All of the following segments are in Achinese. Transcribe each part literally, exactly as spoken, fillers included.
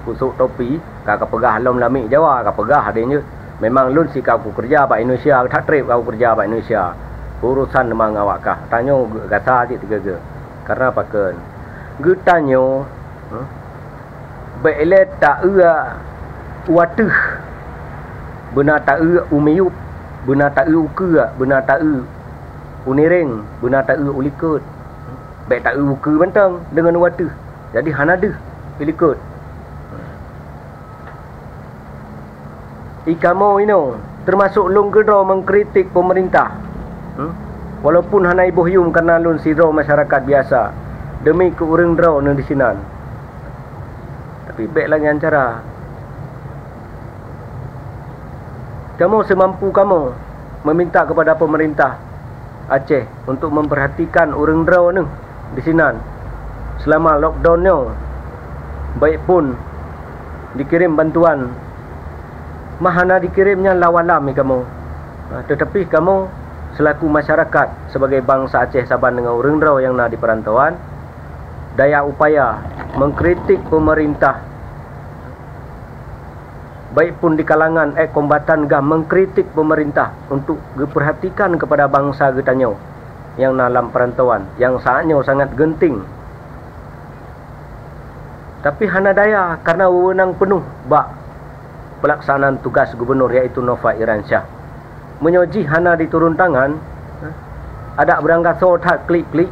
Kusok topi, ka kapeugah lom lamiet Jawa, kapeugah deh nyoe, "Memang lôn sika kukeureuja bak Indonesia, that treb ka kukeureuja bak Indonesia. Urosan teuma ngon awak kah." Tanyoe gasa cit teugee-gee. Karena pakon? Geutanyoe, hmm, bék lé taeu u ateueh, beuna taeu u miyueb, beuna taeu u keue, beuna taeu u nireng, beuna taeu u likot. Bék taeu u keue mantong deungon u ateueh. Jadi hana deuh i likot. I kamoe inoe, teumasok lôn keudroe, mengkritik pemerintah. Hmm? Walaupun hana iboh yuem karena lôn sidroe masyarakat biasa, demi keu ureuëng droeneuh disinan. Tapi bék lagée nyan cara. Kamoe seumampu kamoe meminta kepada pemerintah Aceh untuk memperhatikan ureuëng droeneuh disinan selama lockdown nyoe, baik pun dikirim bantuan, mah hana dikirim nyan lawalam i kamoe. Ha, tetapi kamoe selaku masyarakat, sebagai bansa Aceh saban deungon ureuëng droe nyang na di perantauan, daya upaya mengkritik pemerintah, baik pun di kalangan ék kombatan gah mengkritik pemerintah untuk geupeurhatikan kepada bansa geutanyoe nyang na lam perantauan, nyang saat nyoe sangat genting. Tapi hana daya karena wewenang peunoh bak pelaksanaan tugas gubunur, yaitu Nova Iransyah. Meunyoe jih hana diturun tangan, adak beuranggasoe that klik-klik,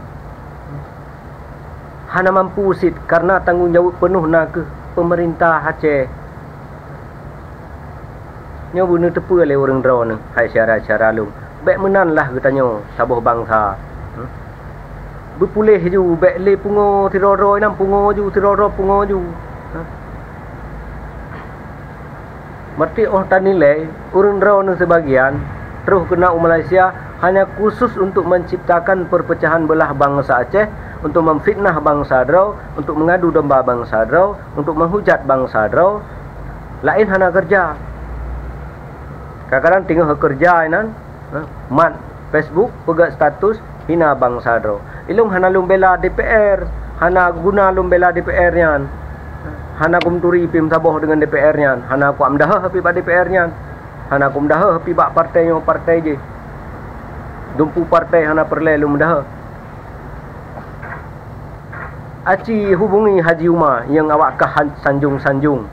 hana mampu cit karena tanggong jaweueb peunoh na keuh pemerintah Aceh. Nyoe beuneuteupeue lé ureuëng droeneuh, hai syedara-syedara lôn, bék meunan lah geutanyoe saboh bansa. Hmm? Beupuléh ju, bék lé pungo sidroe-droe inan pungo ju, sidroe-droe pungo ju. Hmm? Meureuti óh tanilai, ureuëng droeneuh seubagian troh keunoe u Malaysia hanya khusus untuk menciptakan perpecahan beulah bansa Aceh, untuk memfitnah bansa droe, untuk mengadu domba bansa droe, untuk menghujat bansa droe, laén hana keureuja. Kadang-kadang teungoh keureuja inan, ha, mat Facebook, peugét status, hina bansa droe. Ilong hana lôn bela D P R, hana guna lôn bela D P R nyan. Hana kumeuturi pih meusaboh deungon D P R nyan, hana kuat meudahoh pih bak D P R nyan, hana kumeudahoh pih bak partai nyoe partai jih. Dumpeue partai hana peureulée lôn meudahoh. Aci hubungi Haji Uma nyang awak kah han-, sanjong-sanjong.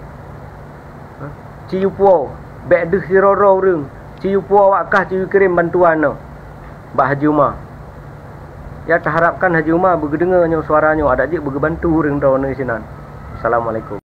Ci yue puwoe, bék deuh sidroe-droe ureuëng. Ci yue puwoe awak kah, ci yue kirém bantuan nyoe bak Haji Uma. Ya, taharapkan Haji Uma beugeudeungoe nyoe suara nyoe, adak jeuet beugeubantu ureuëng droeneuh sinan. Assalamualaikum.